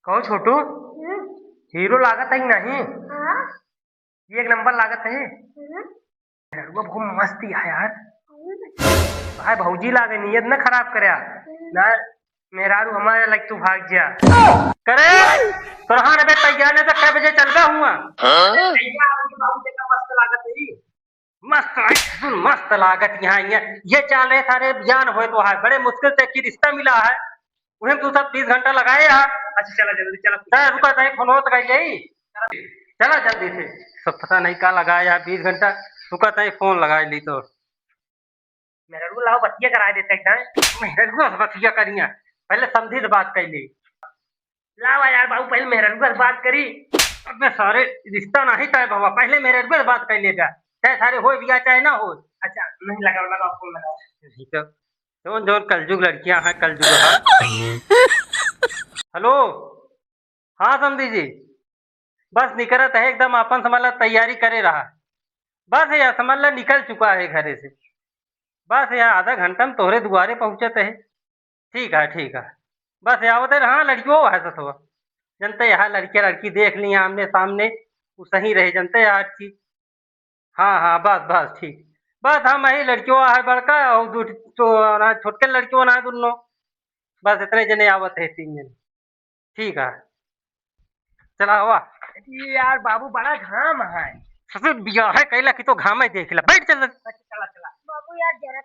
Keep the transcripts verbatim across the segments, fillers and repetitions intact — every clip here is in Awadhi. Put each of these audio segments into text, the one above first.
कहो छोटू, हम्म? हीरो लागत है कि नहीं? हाँ। ये एक नंबर लागत है। हम्म। मेहरुआ बहुत मस्त है यार। हम्म। भाई भौजी लागे, नियत न खराब करे। हम्म। ना मेहरारू हमारे लग तू भाग जा। करे, तोरहा न बे तैयार नहीं तो कै बजे चलबे हुआ? हाँ? भैया, अभी बाबू देखा मस्त लागत है। मस्त, मस्त लागत यहाँ, यहाँ। ये चाल रहे सारे ज्ञान होए तो है, बड़े मुश्किल से एक रिश्ता मिला है, उन्हें तू सब बीस घंटा लगाए यार। अच्छा, चला जल्दी, चला। चला, रुका, तहीं फोन होत गई यही। चला जल्दी से। सब पता नहीं का लगाए यार, बीस घंटा रुका, तहीं फोन लगाए ली तो। मेहररुआ लाओ, बतिया कराए देते हैं। मेहररुआ से बतिया करिया, पहले समधी से बात कर ली। लावा यार बाबू, पहले मेहररुआ से बात करी। अबे सारे, रिश्ता नहीं तय बाबा, पहले मेहररुआ से बात कर लेगा, चाहे सारे होए बिया चाहे ना होए। अच्छा, नहीं लगाओ, लगाओ, फोन लगाओ। नहीं तो, जौन जौन कलजुग लड़कियां हैं, कलजुग है। हेलो, हाँ समधी जी, बस निकरत है एकदम, अपन समझ ला तैयारी करे रहा। बस यार समझ ला निकल चुका है घरे से। बस यार आधा घंटा में तोहरे दुआरे पहुँचत है। ठीक है, ठीक है। बस आवत है, हाँ, लड़कियों है ससुआ। जनते यहाँ लड़के लड़की देख लिया आमने सामने, वो सही रहे, जनते यार की। हाँ, हाँ, बस, बस, ठीक। बस हम यही लड़कियों है बड़का, और दू तो ना छोटके लड़कियों ना दोनों। बस इतने जने आवत है, तीन जने। ठीक है। चला आवा। अरे यार बाबू, बड़ा घाम है। ससुर बिया है, कैला की तो घाम है, देख ला। बैठ चल। अच्छा, चला, चला। बाबू यार, जरा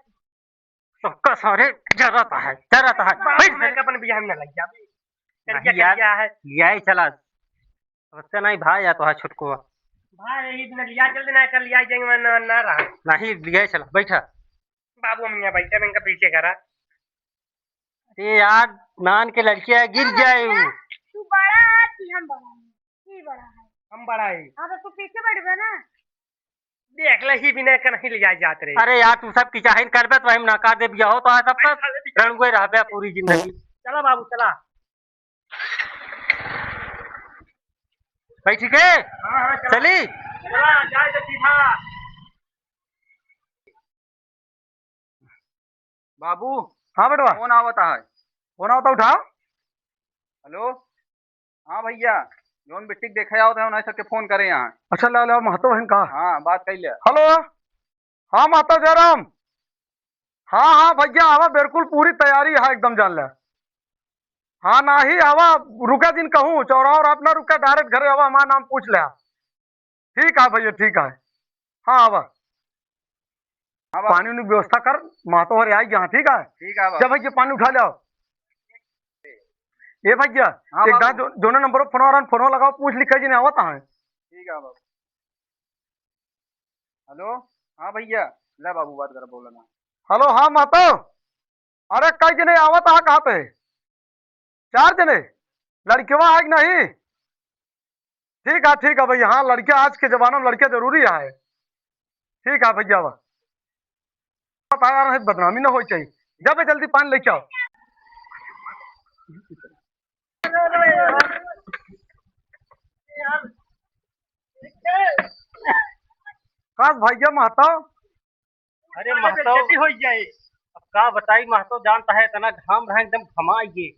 सबका सारे जरत है, जरत है। बाप बैठ रे। मैं अपन बियाह में न लग जावे। नहीं करिया, यार, करिया है। लियाए चला। समझते नहीं भाई, या तो है छुटको। भाई, यही दिन लिया, चल देना, कर लिया जाएंगे, मैं ना, ना रहा। नहीं, लियाए चला, बैठा। बाबू, हम यहाँ बैठे, मैं इनका पीछे करा। ए यार, नान के लड़के है, गिर जाए वो। तू बड़ा है कि हम बड़ा है? ही बड़ा है। हम बड़ा है। हाँ, तो तू पीछे बैठ गया ना। देख ले, ही बिना के नहीं ले जाए जात रहे। अरे यार, तू सब की चाहे करबे तो हम नकार देब, बियाह हो तो है तब तक अरे, अरे, रणुए रहबे पूरी जिंदगी। चला बाबू, चला। बैठ के? हाँ, हाँ, चला। चली? चला, जाए तो सीधा। बाबू। हाँ बेटवा। फोन आवत है। फोन आवत है, उठाओ। हेलो। हाँ भैया, जौन बिट्टी के देखे आवत है, उन्हें सबके फोन करे यहाँ। अच्छा, लाओ, लाओ, महतो बहन का। हाँ, बात कर ले। हेलो। हाँ, महतो जयराम। हाँ, हाँ भैया, आवा, बिल्कुल पूरी तैयारी है एकदम, जान ले। हाँ, नाही आवा, रुका दिन कहूँ, चौराहा और अपना रुका, direct घरे आवा, हमारा नाम पूछ ले। ठीक है भैया, ठीक है। हाँ, आवा। हाँ, बाबू। पानी उनी की व्यवस्था कर, महतो हरे आई गया, ठीक है? ठीक है, बाबू। जा भैया, पानी उठा ले आओ। ए भैया, हाँ, एक बाबू। दाँय जो, जोने नंबर पर फोन आ रहा है, फोन लगाओ, पूछ लिखा जी नहीं आवत है। ठीक है, बाबू। हेलो, हाँ भैया, ले बाबू, बात कर, बोला ना। हेलो, हाँ महतो। अरे, कई जने आवत है, कहाँ पे? चार जने? लड़कवा है कि नहीं? ठीक है, ठीक है भैया, हाँ, लड़किया आज के जमाना में लड़किया जरूरी है। ठीक है भैया, वाह। पता यार, नहीं, बदनामी ना होई चाहिए। जब जल्दी पानी लेके आओ। का भैया महतो? अरे अरे महतो, बेइज्जती हो जाए। अब का बताई महतो, जानता है इतना घाम रहा, एकदम घमाइए।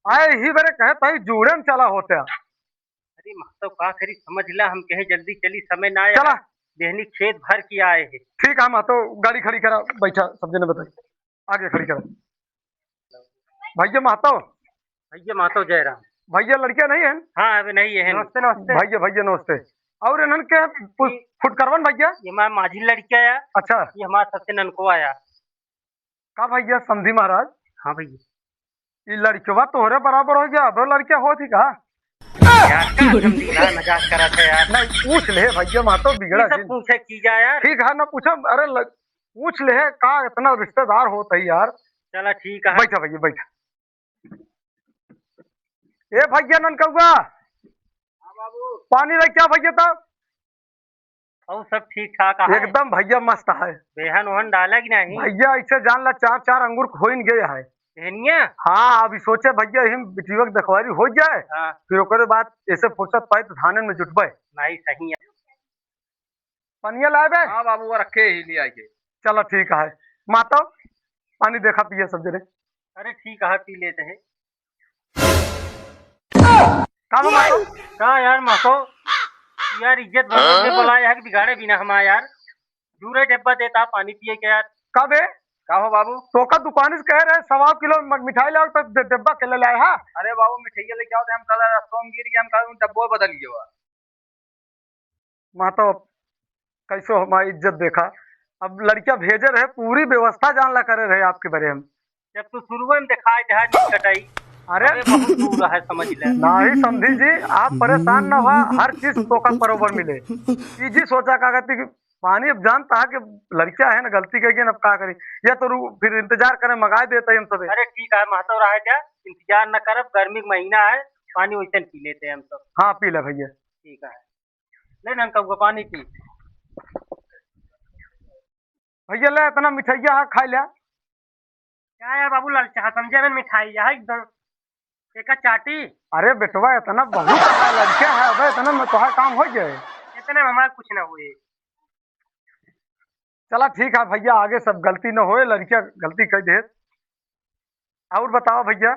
आए ही बरे कहे तई जूड़े में चला होते। अरे महतो का करी, समझ ला, हम कहे जल्दी चली, समय ना आया। चला। देहनी खेत भर के आए हैं। ठीक है महतो, गाड़ी खड़ी करा, बैठा, सब जने बताई, आगे खड़ी करा। भैया महतो। भैया महतो जयराम। भैया लड़किया नहीं है? हाँ, अबे नहीं है। नमस्ते, नमस्ते। भैया, भैया नमस्ते। और इन्हन के फु-, फुटकरवन भैया? ये हमारा माझी लड़किया है। अच्छा। ये हमारा सबसे ननको आया। का भैया समधी महाराज? हाँ भैया। ई लड़कवा तोहरे बराबर हो गया, अब लड़किया होत ही का? यार, का समधी भाई मजाक करत है यार। नहीं, पूछ ले भैया, महतो बिगड़ा ये सब जिन। पूछे की जा यार। ठीक है ना, पूछो, अरे ल-, पूछ ले, का इतना रिश्तेदार होत है यार। चला ठीक है। बैठा भैया, बैठा। ए भैया ननकौआ, हाँ बाबू। पानी लेके आ भैया तब। और सब ठीक ठाक है? एकदम भैया मस्त है। बेहन ओहन डाला कि नहीं? भैया ऐसे जान ला चार चार अंगूर होइन गए है। बेहनिया? हाँ, अभी सोचे भैया यही बिटिया के देखवारी हो जाए, हाँ। फिर ओकरे बाद ऐसे फुर्सत पाए तो धाने में जुटबे। नहीं, सही है। पनिया लाए बे? हाँ बाबू, वो रखे ही ले आके। चलो ठीक है। महतो, पानी देखा पिए सब जने। अरे ठीक है, पी लेते हैं। का बा महतो? का यार महतो, यार इज्जत भगवान ने बोला है कि बिगाड़े बिना हमार यार। दूरे डब्बा देता पानी पिए के यार। का बे? का हो बाबू? तोका दुकान से कहे रहे सवा किलो म-, मिठाई लाओ तो डे-, डब्बा के ले लाए हा? अरे बाबू, मिठाइया लेके आओ तो हम कल रास्ता में गिर गए, हम कल डब्बो बदल गए हुआ। महतो, कैसो हमारी इज्जत देखा। अब लड़किया भेजे रहे, पूरी व्यवस्था जान ला करे रहे आपके बारे हम। जब तू शुरुए में दिखाई दे है कटाई, अरे अबे बहुत दूर है, समझ ले। नहीं समझी जी, आप परेशान ना हुआ, हर चीज तोका बरोबर मिले। ई जी सोचा का कहती कि पानी अब जानता है कि लड़किया है ना, गलती कह गई ना, अब का करी? या तो रू-, फिर इंतजार करें, मंगाए देते हम सबे। अरे ठीक है, महतो रहा है क्या, इंतजार न करब, गर्मी का महीना है, पानी वैसे पी लेते हैं हम सब। हाँ, पी ले भैया। ठीक है, ले ना कब पानी पी। भैया ले, इतना मिठाइया है, खा ले। क्या है बाबू, लाल चाह समझे में मिठाई है एकदम, एका चाटी। अरे बेटवा, इतना बहुत है, लड़का है, अबे इतना में तोहार काम हो जाए। इतने में हमार कुछ ना हुए। चला ठीक है भैया, आगे सब गलती न होए, लड़किया गलती कर दे। और बताओ भैया।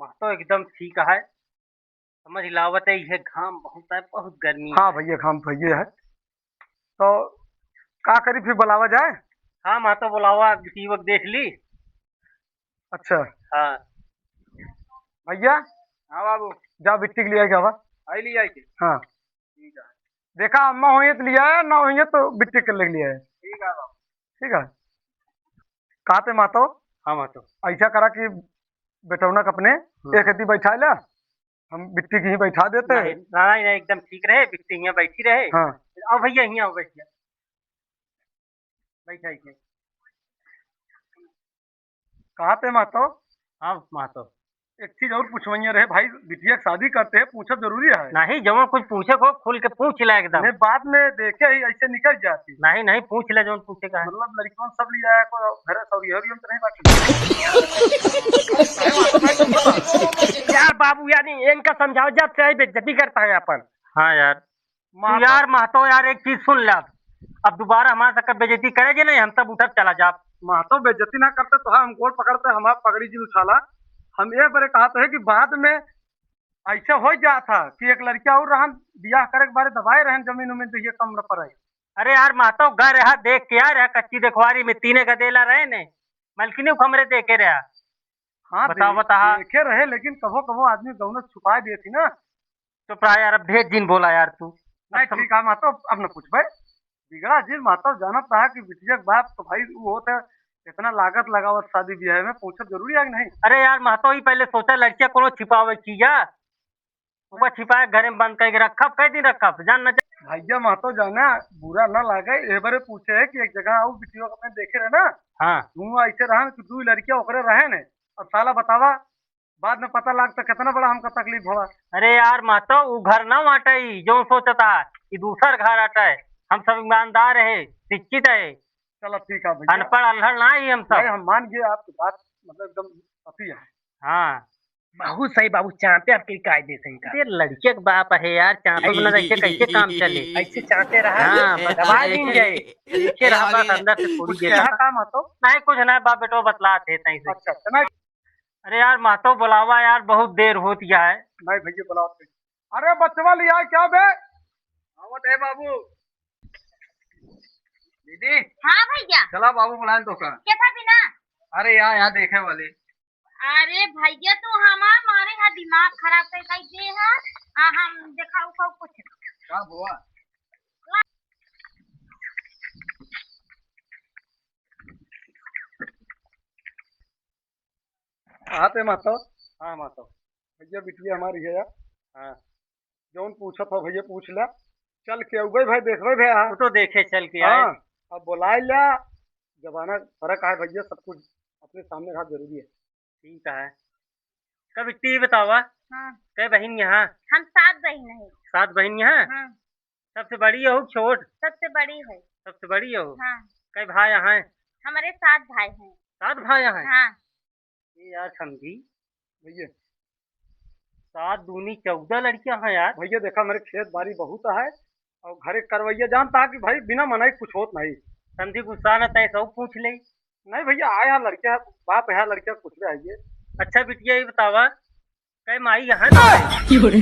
महतो एकदम ठीक है, समझ लावत है, ये घाम बहुत है, बहुत गर्मी हाँ है। भैया, घाम भैया है, तो का करी फिर, बुलावा जाए? हाँ महतो, बुलावा, बिटिया देख ली। अच्छा। हाँ। भैया। हाँ बाबू। जा बिट्टी के लिए आए क्या बा? आई ले आई के। हाँ। ठीक है। देखा, अम्मा होइए तो लिया है, ना होइए तो बिट्टी के लिए लिया है। ठीक है बाबू। ठीक है। कहते महतो। हाँ महतो। ऐसा करा कि बेटौना के अपने हम्म। एक अथी बैठा ला, हम बिट्टी के ही बैठा देते हैं। नहीं, नहीं, नहीं, एकदम ठीक रहे, बिट्टी यहाँ बैठी रहे। हाँ। आओ भैया, यहाँ आओ, बैठ जा। बैठा ही। कहते महतो। हाँ महतो। एक चीज और पूछवइया रहे भाई, बिटिया के शादी करते हैं, पूछब जरूरी है। नहीं, जवन कुछ पूछे को खुल के पूछ ले एकदम। नहीं, बाद में देखे ही ऐसे निकल जाती। नहीं, नहीं, पूछ ले जवन पूछे का है। मतलब लड़कन सब लिया है, कोई घर है, सब ये भी हम तो नहीं बाकी। यार बाबू, यानी इनका समझाओ, जब से आई बेइज्जती करता है अपन। हाँ यार। तू महतो यार महतो यार, एक चीज सुन ले अब। अब दोबारा हमारे साथ बेइज्जती करे जे नहीं, हम सब उठब चला जाब। महतो बेइज्जती ना करते तो हम गोड़ पकड़ते, हमार पगड़ी जी उछाला। हम ये बरे कहते हैं कि बाद में ऐसे हो जात है कि एक लड़किया और रहन, बियाह करे के बारे दबाए रहन, जमीन उमीन तो ये कम न पड़े। अरे यार महतो, घर रहा देख के यार, कच्ची देखवारी में तीने गदेला रहे ने, मलकिनी को हमरे देखे रहा। हाँ, बताओ, दे-, बताओ। देखे रहे, लेकिन कभो कभो आदमी गौनत छुपाए देती ना। चुप रहा यार, अब ढेर दिन बोला यार तू। नहीं, अब सम- ठीक है महतो, अब न पूछबे। बिगड़ा जिन महतो, जानत रहा कि बिटिया के बाप तो भाई वो होत है, इतना लागत लगावत शादी ब्याह में, पूछब जरूरी है कि नहीं? अरे यार महतो, ही पहले सोचा लड़किया कोनो छिपावे की या? ओका छिपाए घरे में बंद करके रखब, कई दिन रखब, जान न जा। भैया महतो जाना, बुरा न लागे, ए बारे पूछे है कि एक जगह आऊ बिटिया के अपने देखे रहे ना। हाँ। तू ऐसे रहन कि दू लड़किया ओकरे रहे ने, अब साला बतावा, बाद में पता लाग तो कितना बड़ा हमका तकलीफ होगा। अरे यार महतो, उ घर ना बाटइ, जौन सोचता, ई दूसर घर आटइ। हम सब ईमानदार है, शिक्षित है। चलो ठीक है भैया। अनपढ़ अल्हड़ ना ही हम सब। नहीं, हम मान गए आपकी बात, मतलब एकदम सही है। हाँ। बहुत सही बाबू, चापे आपके कायदे से इनका। ये लड़के के बाप है यार, चापे में ना रखे कैसे काम चले? ऐसे चापे रहा, हाँ, बस दबा दिन जाए। ऐसे रहा, बस अंदर से थोड़ी देर। कहा काम है तो? नहीं, कुछ नहीं बाप, बेटो बतलात है तहीं से। अच्छा, अच्छा, नहीं। अरे यार, महतो बुलावा यार, बहुत देर होत गया है। नहीं भैया, बुलाओ। अरे बचवा लिया क्या बे? आवत है बाबू। दीदी। हाँ भैया। चला बाबू बुलाएं तो का। कैसा बिना? अरे यहाँ, यहाँ देखे वाले। अरे भैया, तू हमार मारे यहाँ दिमाग खराब कर कर दे है। आ, हम देखाऊ को कुछ। का हुआ? आते महतो। हाँ महतो। भैया बिटिया हमारी है यार। हाँ। जौन पूछत हो भैया पूछ ले। चल के अउबे भाई, देखबे भाई, हाँ। वो तो देखे चल के आए। हाँ, अब बुलाए ला। जमाना फर्क है भैया, सब कुछ अपने सामने रहा जरूरी है। ठीक है। कब इतनी बतावा? हाँ। कै बहिन यहाँ? हम सात बहिन हैं। सात बहिन यहाँ? हाँ। सबसे बड़ी हो छोट? सबसे बड़ी है। सबसे बड़ी हो? हाँ। कै भाई यहाँ? हमारे सात भाई हैं। सात भाई हैं? हाँ। ये यार समधी। भैया। सात दूनी चौदह लड़कियां हैं यार। भैया देखा, मेरे खेत बाड़ी बहुत है और घरे करवैया जानता है कि भाई बिना मनाई कुछ होत नहीं। समधी गुस्सा न तय सब पूछ ले। नहीं भैया, आया लड़का, बाप है लड़का, कुछ भी आइए। अच्छा बिटिया, ये बतावा, ए माई, यहाँ तो है। अरे माई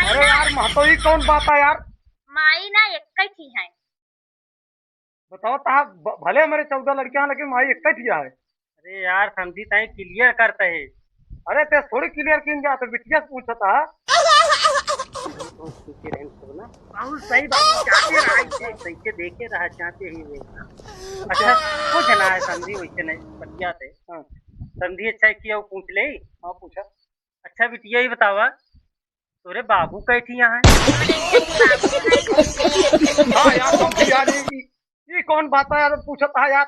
अरे ना, यार, महतो, ई कौन बात है यार? माई ना एक ही है। बताओ ता, भ-, भले हमरे चौदह लड़के हैं, लेकिन माई एक ही है। अरे यार, समधी, ताई clear करते हैं। अरे, ते थोड़ी clear कीन जात, बिटिया से पूछता। बहुत सही बात, जाते रहा इसे। सही के देखे रहा, जाते ही नहीं। अच्छा, कुछ ना है समधी, वैसे नहीं, बढ़िया थे। हाँ। समधी, अच्छा है कि वो पूछ ले। हाँ, पूछा। अच्छा बिटिया, ये बतावा, तोरे बाबू कैठी यहाँ है? हाँ यार, समधी यार, ये, ये, ये कौन बात है यार, पूछता है यार।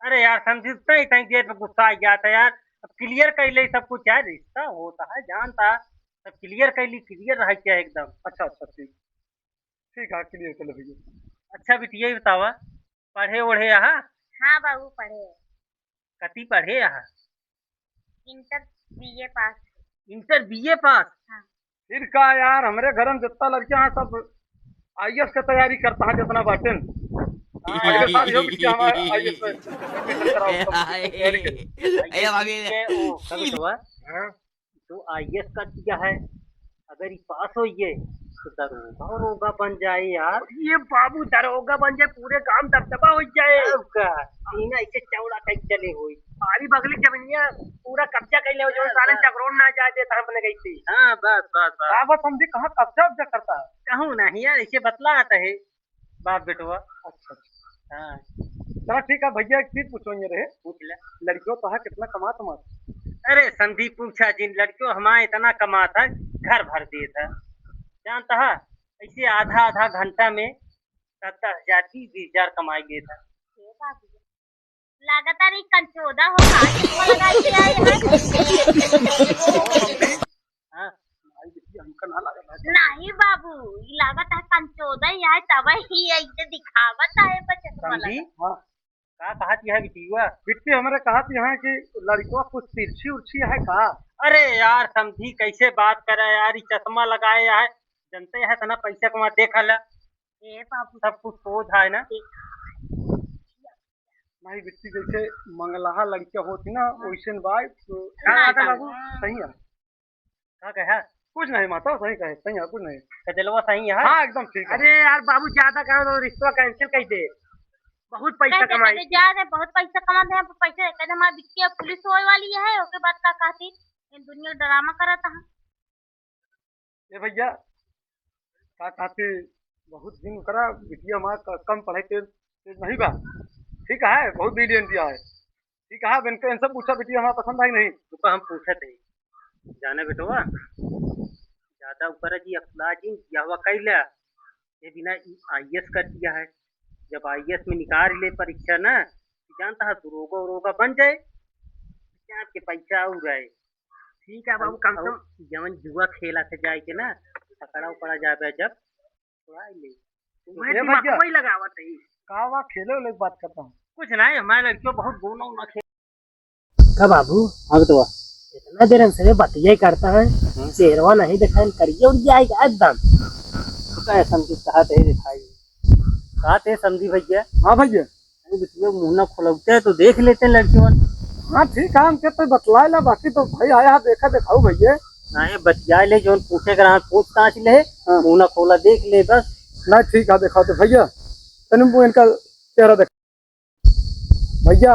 अरे यार, समधी, इतना ही टाइम देर पे गुस्सा आ गया था यार। अब clear कर ले सब कुछ यार, रिश्ता होता है, जानता, सब clear कर ली, clear रह गया एकदम। अच्छा, अच्छा, ठीक, ठीक है, clear कर ले भैया। अच्छा बिटिया, ये बतावा, पढ़े ओढ़े यहाँ? हाँ बाबू, पढ़े। कति पढ़े यहाँ? Inter B A pass। Inter B A pass? हाँ। फिर का यार, हमरे घर में जितना लड़के हैं सब I A S के तैयारी करता है, जितना बाटेन। हाँ, अगले साल यो बिटिया हमारा I A S में admission कराओ, सब तैयारी कर। ए, ए, भाभी। के, ओ, सब तो है। हाँ। जो I A S कर दिया है, अगर ये पास हो ये, तो दरोगा, दरोगा बन जाए यार। ये बाबू दरोगा बन जाए, पूरे गांव दबदबा हो जाए। सबका सीना ऐसे चौड़ा कहीं चले होई। हमारी बगली जमीनिया पूरा कब्जा कर ले, जो सारे चकरोन ना जाए देता हमने गई थी। हाँ, बस, बस, बस। हाँ, बस हम भी कहाँ कब्जा उब्जा करता है? कहूँ नहीं यार, ऐसे बतला आता है। बाप बेटवा। अच्छा, अच्छा। हाँ। चला ठीक है भैया, एक चीज पूछो ये रहे। पूछ ले। लड़कियों तो है कितना कमात उमात? अरे समधी पूछा जिन, लड़कियों हमारे इतना कमात है, घर भर देत है। जानता है, ऐसे आधा आधा घंटा में दस दस हजार, बीस बीस हजार कमाई लेत है। लागत है रे कंचोदा हो, कहाँ चश्मा लगा के आए हैं? हाँ। भाई, देखिए, हमका ना लागत है। नहीं बाबू, ई लागत है कंचोदा ही है, तब ही ऐसे दिखावत है, पर चश्मा समधी? लगा। हाँ। का कहत यह बिटिया? बिट्टी हमरे कहत यहाँ कि लड़कवा कुछ तिरछी उर्छी है का? अरे यार, समधी कैसे बात करे यार, ई चश्मा लगाए है, जनते है इतना पैसा कमा, देख ले। ए बाबू। सब कुछ सोझ है ना? देख। नहीं बिट्टी, जैसे मंगलहा लड़किया होती ना, हाँ। वैसे न बाई, तो ना, का कहत ना। बाबू? सही है। का कहे? कुछ नहीं माता, सही कहे, सही है, कुछ नहीं। कजलवा सही है? हाँ, एकदम ठीक है। अरे यार बाबू, ज्यादा कहे तो रिश्ता cancel कर दे, बहुत पैसा कहे कमाई। जा रहे, बहुत पैसा कमाते हैं, पैसा कहते हमारे बिटिया पुलिस होए वाली है, ओके बाद का कहती, इन दुनिया ड्रामा करत है। ए भैया, का कहते, बहुत दिन करा, बिटिया हमारा क-, कम पढ़ाई तेज, तेज नहीं बा। ठीक है, बहुत brilliant है। ठीक है, अब इनका, इनसे पूछा, बिटिया हमारा पसंद है कि नहीं? रुका, हम पूछत है। जाने बेटवा, ज्यादा ऊपर जी अकुला जी, यहवा कई ले, ये बिना I A S कर दिया है। जब I A S में निकाल ले परीक्षा ना, जानता है, दरोगा उरोगा बन जाए, जान के पैसा और आए। ठीक है बाबू, कम से कम। जवन जुआ खेला से जाए के ना, पकड़ा उपड़ा जाबे जब, उड़ा ले। वही ए दिमाग भैया। वही लगावत है। का वा खेले वाले की बात करता हूँ। कुछ नहीं, हमारे लड़कियों बहुत गोना उना खेल। का बाबू? हाँ बेटवा। इतना देर हमसे बतिया करता है, हाँ। चेहरवा नहीं दिखाई, करिए उड़ जाएगा एकदम। का है समझी, कहा थे दिखाई। कहा थे समझी भैया। हाँ भैया। अरे बिटिया, मुंह ना खोलौते हैं तो देख लेते हैं लड़कियों। हाँ, ठीक है, हमके तो बतलाए ला, बाकी तो भाई आया, देखा देखाऊ भैया। नहीं, बतिया ले, जौन पूछे के रहा, पूछ ताछ ले, हाँ। मुंह ना खोला, देख ले बस। नहीं, ठीक है, देखा तो भैया, तने वो इनका चेहरा देखा। भैया,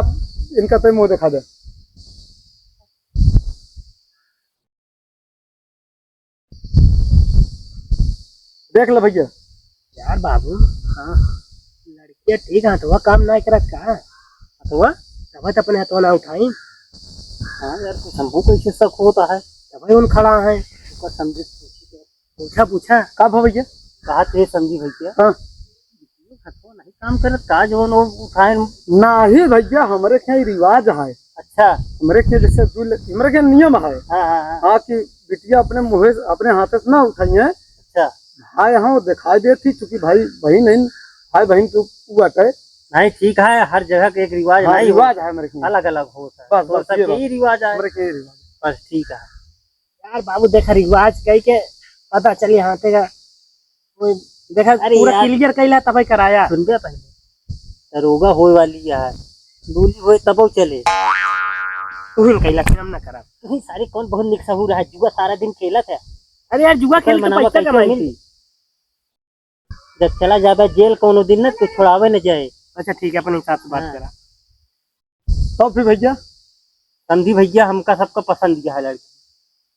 इनका तो मुंह देखा दे। देख ले भैया। यार बाबू, हाँ। लड़किया ठीक है, हथवा काम ना करत का? हथवा? तब तो अपने हथवा ना उठाई। हाँ यार, कुछ हमको कैसे शक होता है। तब उन खड़ा है। ऊपर समझे पूछी तो। पूछा, पूछा। का भा भैया? कहा थे समझी भैया? हाँ। हथवा नहीं काम करत का, जो वो उठाए? नाही भैया, हमरे के यहाँ रिवाज है। अच्छा। हमरे के जैसे दुल-, हमरे के नियम है। हाँ, हाँ, हाँ। हाँ, कि बिटिया अपने मुँहे से, अपने हाथे से ना उठाइए। अच्छा। भाई, हाँ, दिखाई देती, चूंकि भाई बहिन है, भाई बहिन के ऊ बाटे। नहीं, ठीक है, हर जगह के एक रिवाज हाँ, नहीं रिवाज होता। है हमरे के यहाँ। अलग-अलग होता है। बस, तो बस, सब ये यही बात। रिवाज है। हमरे के यही रिवाज। बस, ठीक है। यार बाबू, देखा रिवाज कही के पता चली हाथे का। वो देखा अरे पूरा यार। Clear कैला तबे कराया। सुन बे पहले, दरोगा होए वाली है, डोली होए तब चले। तू ही कइला, हम ना करब। तू ही सारे कौन बहुत निक सहूर है, जुआ सारा दिन खेलत है। अरे यार, जुआ खेल के मनावा पैसा कमाई थी। जब चला जाबे जेल कौनो दिन ना, तो छोड़ावे न जाए। अच्छा ठीक है, अपन हिसाब से बात हाँ। करा। तब फिर भैया? समधी भैया, हमका सबका पसंद यह है लड़की।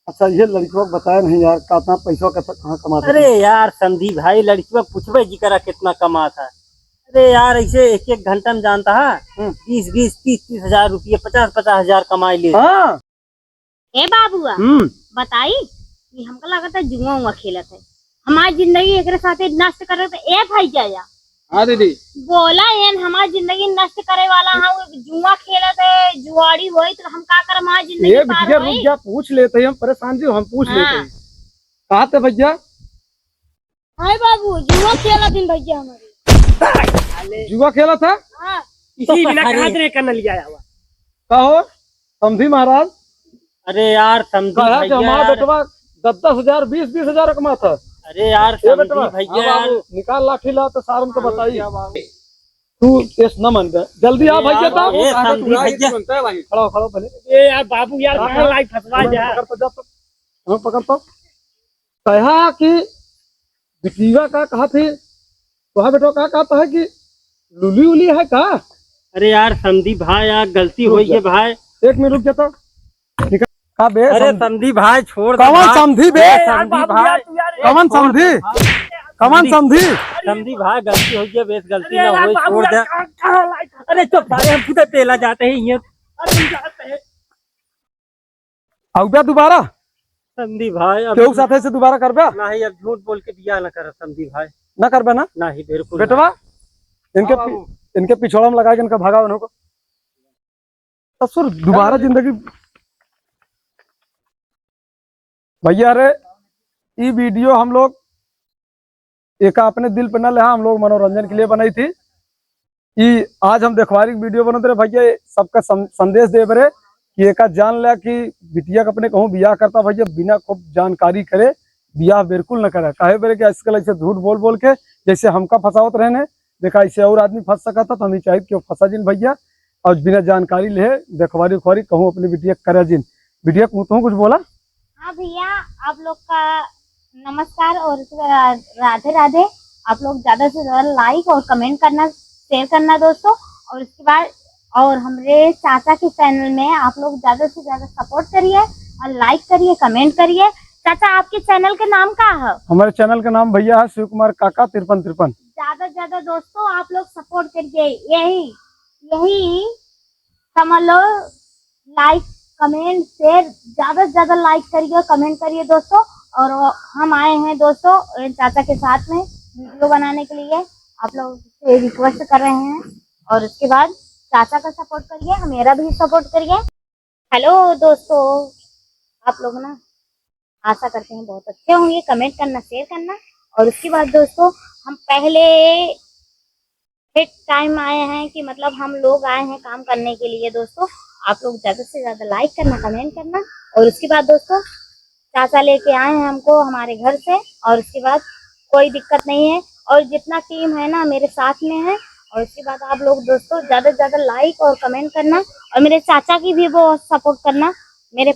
अच्छा, ये लड़कियों को बताया नहीं यार, कितना पैसा कैसा कहाँ कमाता अरे है? यार समधी भाई, लड़कियों को पूछबे जी करा कितना कमाता है। अरे यार, ऐसे एक एक घंटा में जानता है, हम्म। बीस बीस, तीस तीस हजार रुपये, पचास पचास हजार कमाई ले। हाँ। ए बाबुआ, हम्म। बताई कि हमका लगता है जुआ उआ खेलत है, हमारी जिंदगी एकरे साथे नष्ट करे तो ए भाई जाया। हाँ दीदी। बोला एन हमार जिंदगी नष्ट करे वाला है, वो जुआ खेलत है, जुआड़ी होई तो हम का करब, हमार जिंदगी ये पार बिटिया रुक होई? जा, पूछ लेते हैं, हम परेशान जी, हम पूछ हाँ। लेते हैं। कहा थे भैया? हाय बाबू, जुआ खेलत दिन भैया हमारे। जुआ खेलत है? हाँ। इसी बिना कहा थे करना लिया आवा। का हो? समधी महाराज। अरे यार, समधी कहा कि भैया हमारा यार। बेटवा दस दस हजार, बीस बीस हजार कमाता। अरे यार, ए समधी बेटवा, भैया हाँ यार। बाबू, निकाल लाठी ला तो सारन को हाँ, बताई। क्या बाबू? तू इस न मन बे। जल्दी आ अरे भैया यार, तो। ए समधी भैया। खड़ा हो, खड़ा हो पहले। ए यार बाबू यार, हाँ, कहाँ हाँ। लाई फंसवा जा। पकड़ तो जा तो। हाँ, पकड़ तो। कहा कि बिटिया का कहा थे, कहा बेटा का कहता है कि लुली उली है का? अरे यार समधी भाई, यार गलती रुक होई जा। है भाई। एक मिनट रुक जा तो। निकल। का बे अरे सम-, समधी भाई छोड़ दे कौन भाई। समधी बे? अरे यार समधी बाबू भाई। यार, तू यार, कौन छोड़ दे समधी? भाई। कौन समधी? समधी? समधी भाई गलती होई है, बेस गलती अरे ना यार होई, बाबू छोड़ यार, दे। कहाँ, कहाँ लाई? अरे चुप सारे, हम खुद पेला जाते हैं ये। अरे हम जाते हैं। आउबे दोबारा? समधी भाई, अब केहू साथे से दोबारा करबे? नहीं, अब झूठ बोल के बियाह न करब समधी भाई। ना करबे ना? नहीं, बिल्कुल बेटवा, ना। इनके हाँ पि-, बाबू। इनके पिछोड़ा में लगा के इनका भगाओ इनको। ससुर, दोबारा जिंदगी। भैया रे, ई वीडियो हम लोग एका अपने दिल पे न लेहा, हम लोग मनोरंजन के लिए बनाई थी। ई आज हम देखवारी की वीडियो बनत रहे भैया, सबका सं-, संदेश देब रहे कि एका जान ल्या कि बिटिया के अपने कहूँ बियाह करता भैया, बिना खूब जानकारी करे बियाह बिल्कुल न करे। काहे बरे कि आजकल ऐसे झूठ बोल बोल के जैसे हमका फंसावत रहे ने, देखा ऐसे और आदमी फंस सकता, तो हम ई चाहित कि वो फंसा जिन भैया, और बिना जानकारी ले देखवारी उखवारी कहूँ अपने बिटिया करे जिन। बिटिया, तू कुछ बोला? हाँ भैया, आप लोग का नमस्कार और रा-, राधे राधे। आप लोग ज्यादा से ज्यादा like और comment करना, share करना दोस्तों। और उसके बाद और हमरे चाचा के channel में आप लोग ज्यादा से ज्यादा support करिए और like करिए, comment करिए। चाचा, आपके channel के नाम का है? हमारे channel का नाम भैया है शिव कुमार काका तिरपन तिरपन। ज्यादा से ज्यादा दोस्तों आप लोग support करिए, यही, यही समझ लो, like, comment, share, ज्यादा से ज्यादा like करिए, comment करिए दोस्तों। और हम आए हैं दोस्तों, चाचा के साथ में वीडियो बनाने के लिए, आप लोग से रिक्वेस्ट कर रहे हैं। और उसके बाद चाचा का सपोर्ट करिए, मेरा भी सपोर्ट करिए। हेलो दोस्तों, आप लोग ना आशा करते हैं बहुत अच्छे होंगे। कमेंट करना, शेयर करना। और उसके बाद दोस्तों, हम पहले फिट टाइम आए हैं कि मतलब हम लोग आए हैं काम करने के लिए दोस्तों। आप लोग ज्यादा से ज्यादा लाइक करना, कमेंट करना। और उसके बाद दोस्तों, चाचा लेके आए हैं हमको हमारे घर से। और उसके बाद कोई दिक्कत नहीं है। और जितना टीम है ना मेरे साथ में है। और उसके बाद आप लोग दोस्तों ज्यादा से ज्यादा लाइक और कमेंट करना। और मेरे चाचा की भी बहुत सपोर्ट करना। मेरे,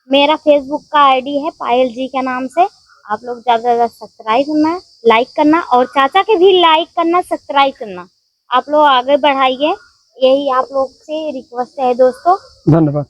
मेरा फेसबुक का आईडी है पायल जी के नाम से। आप लोग ज्यादा से ज्यादा सब्सक्राइब करना, लाइक करना और चाचा के भी लाइक करना, सब्सक्राइब करना। आप लोग आगे बढ़ाइए, यही आप लोग से रिक्वेस्ट है दोस्तों। धन्यवाद।